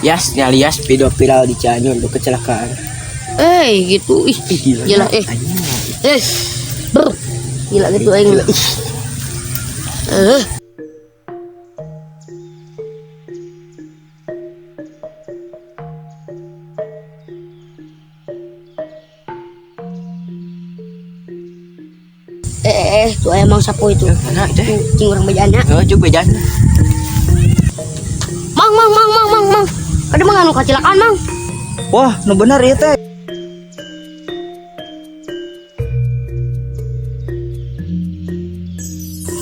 Yas, nyali Yas video viral di Cianjur untuk kecelakaan. Gitu ih. Ih, Gila, eh. Anjing. Eh. Ber. Gila gitu aing. Gila, ih. Eh. Tuh emang sapu itu. Mana itu? Cing urang bejana. Oh, juga bejana. Mang, mang, mang, mang, mang, mang. Ada mang anu kecelakaan, mang. Wah, nu bener ieu teh.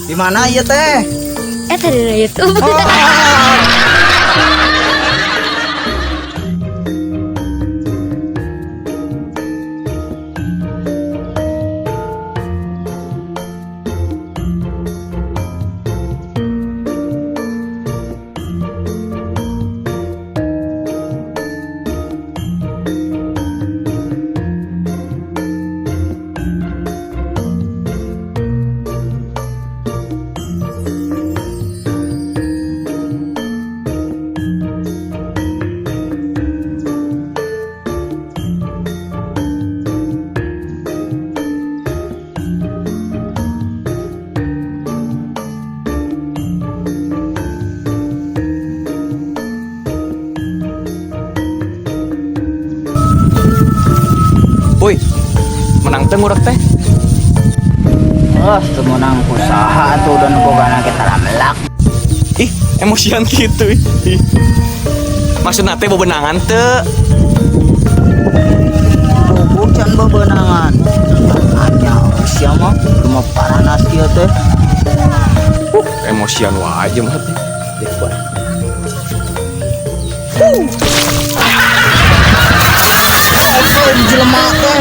Di mana ieu teh? Tadi na YouTube. Oh. Woi, menang teh ngurek teh. Oh, teu meunang usaha atuh dan bogana kita melak. Ih, emosian gitu. Ih. Maksudna teh bebenangan teu. Bubuk can bebenangan. Anya sia mah rumah paranas ieu teh. Emosian wae aja mah teh. Goblok jelema teh.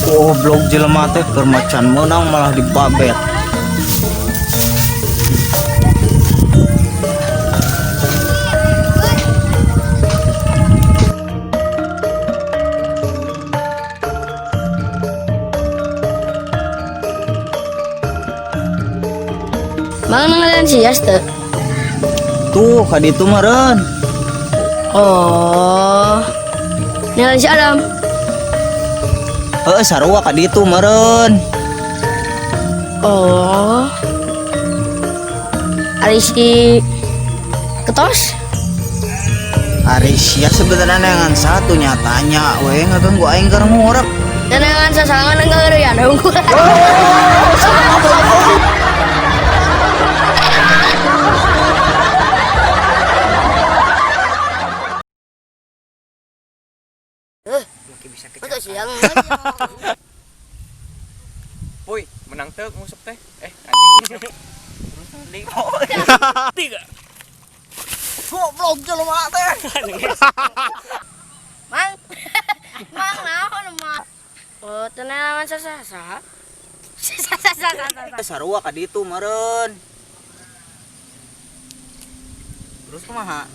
Goblok jelema teh keur macan meunang malah dibabet. Mang nanggalan si Yas teu. Tuh, ka ditu meureun. Oh. Nanggalan si Adam. Heeh, sarua ka ditu meureun. Oh. Ari si Ketos? Ari sia sebenarnya neangan satu nyatanya we ngaganggu aing keur ngurek. Neangan sasangan enggak ya unggul. Untuk siang. Woi, menang teu ngusep teh. Anjing. Tiga. Goblok jelema teh. Mang. Mang naon mah? Oh, tenangan sasasa. Sasasa. Sarua ka ditu meureun. Terus kumaha?